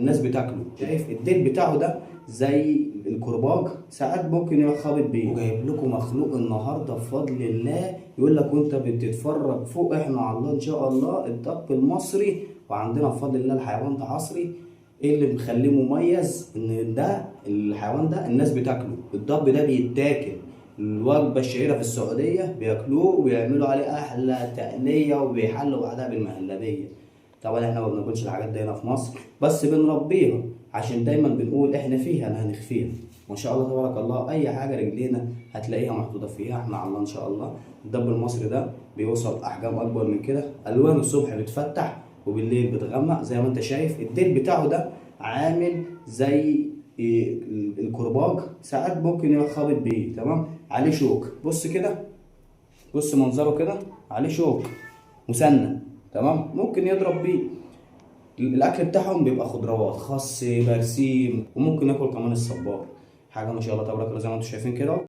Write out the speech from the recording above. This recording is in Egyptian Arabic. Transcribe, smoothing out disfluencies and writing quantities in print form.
الناس بتاكله. شايف الديل بتاعه ده زي الكرباج، ساعات ممكن يروح خابط بيه. وجايب لكم مخلوق النهارده بفضل الله، يقول لك وانت بتتفرج فوق احنا على الله ان شاء الله الدب المصري، وعندنا بفضل الله الحيوان ده عصري. ايه اللي مخليه مميز؟ ان ده الحيوان ده الناس بتاكله، الدب ده بيتاكل. الوجبة الشهيرة في السعودية بياكلوه وبيعملوا عليه أحلى تقلية وبيحلوا بعدها بالمهلبية. طبعا احنا ما بناكلش الحاجات دي هنا في مصر، بس بنربيها عشان دايما بنقول احنا فيها لا هنخفيها. ما شاء الله تبارك الله، اي حاجة رجلينا هتلاقيها محطوطة فيها. احنا على الله ان شاء الله. الدب المصري ده بيوصل احجام اكبر من كده، الوانه الصبح بتفتح وبالليل بتغمق زي ما انت شايف. الديل بتاعه ده عامل زي الكرباج، ساعات ممكن يروح خابط بيه. تمام، عليه شوك، بص كده، بص منظره كده، عليه شوك مسنن. تمام، ممكن يضرب بيه. الاكل بتاعهم بيبقى خضروات، خس، برسيم، وممكن ياكل كمان الصبار. حاجة ما شاء الله تبارك الله زي ما انتم شايفين كده.